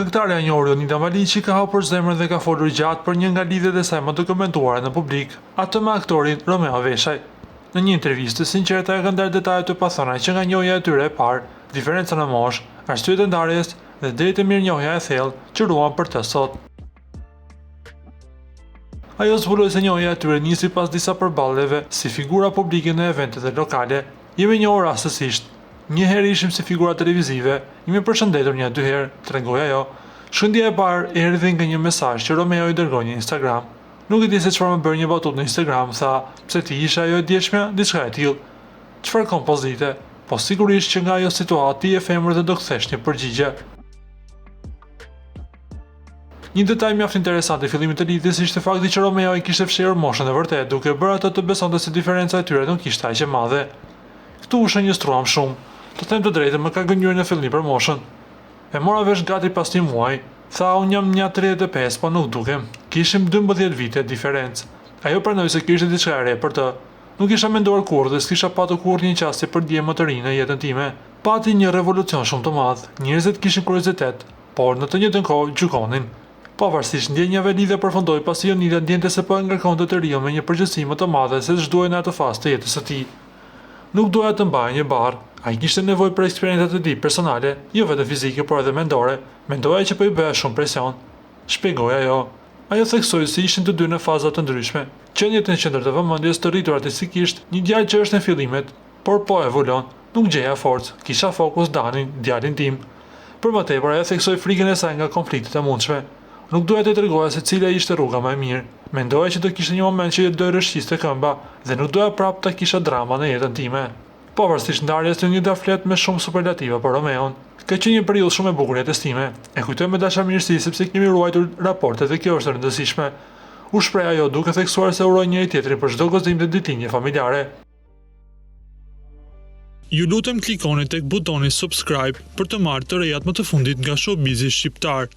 Këngëtarja e njohur Jonida Maliqi ka hapur zemrën dhe ka folur gjatë për një nga lidhjet e saj më të komentuara në publik, atë me aktorin Romeo Veshaj. Në një intervistë të sinqertë ajo ka ndarë detaje të pathëna që nga njohja e tyre e parë, diferenca në moshë, arsyet e ndarjes dhe deri te mirënjohja e thellë që ruan për të sot. Ajo zbuloi se njohja e tyre nisi pas disa përballjeve si figura publike në evente dhe lokale. Jemi njohur rastësisht. Një herë ishim si figura televizive, jemi përshëndetur nja dy herë, tregoi ajo. Shkëndija e parë erdhi nga një mesazh që Romeo i dërgoi në Instagram. Nuk e di se çfarë më bëri një batutë në Instagram, tha, pse ti ishe ajo e djeshmja, diçka e tillë. Çfarë kompozite? Po sigurisht që nga ajo situatë ti je femër dhe do kthesh një përgjigje. Një detaj mjaft interesant i fillimit të lidhjes ishte fakti që Romeo i kishte fshehur moshën e vërtetë, duke e bërë atë të besonte se diferenca e tyre nuk ishte aq e madhe. Këtu u shënjestruam shumë. Të them të drejtën, më ka gënjyer në fillim për moshën. E mora vesh gati pas një muaji. Tha unë jam nja 35, po nuk dukem. Kishim 12 vite diferencë. Ajo pranoi se kjo ishte diçka e re për të. Nuk kisha menduar kurrë dhe s'kisha patur kurrë një qasje për djem më të rinj në jetën time. Pati një revolucion shumë të madh, njerëzit kishin kuriozitet, por në të njëjtën kohë gjykonin. Pavarësisht ndjenjave, lidhja përfundoi pasi Jonida ndjente se po e ngarkonte të riun me një përgjegjësi më të madhe se ç'duhej në atë fazë të jetës së tij. Nuk doja të mbaja një barrë. Ai kishte nevojë për eksperiencat e tij personale, jo vetëm fizike por edhe mendore. Mendoja që po i bëja shumë presion. Shpjegoi ajo. Ajo theksoi se ishin të dy në faza të ndryshme, qeniet në qendër të vëmendjes, të rritur artistikisht, një djalë që është në fillimet, por po evolon. Nuk gjeja forcë, kisha fokus Danin, djalin tim. Për më tepër, ajo theksoi frikën e saj nga konfliktet e mundshme. Nuk doja t'i tregoja se cila ishte rruga më e mirë. Mendoja që do kishte një moment që do i rrëshqiste këmba dhe nuk doja prapë ta kisha drama në jetën time. Pavarësisht ndarjes, Jonida flet me shumë superlativa për Romeon. Ka qenë një periudhë shumë e bukur e jetës time. E kujtoj me dashamirësi sepse kemi ruajtur raportet dhe kjo është e rëndësishme. U shpreh ajo duke theksuar se urojnë njëri-tjetrin për çdo gëzim dhe ditëlindje familjare. Ju lutem klikoni tek butoni subscribe për të marrë të rejat më të fundit nga showbizi shqiptar.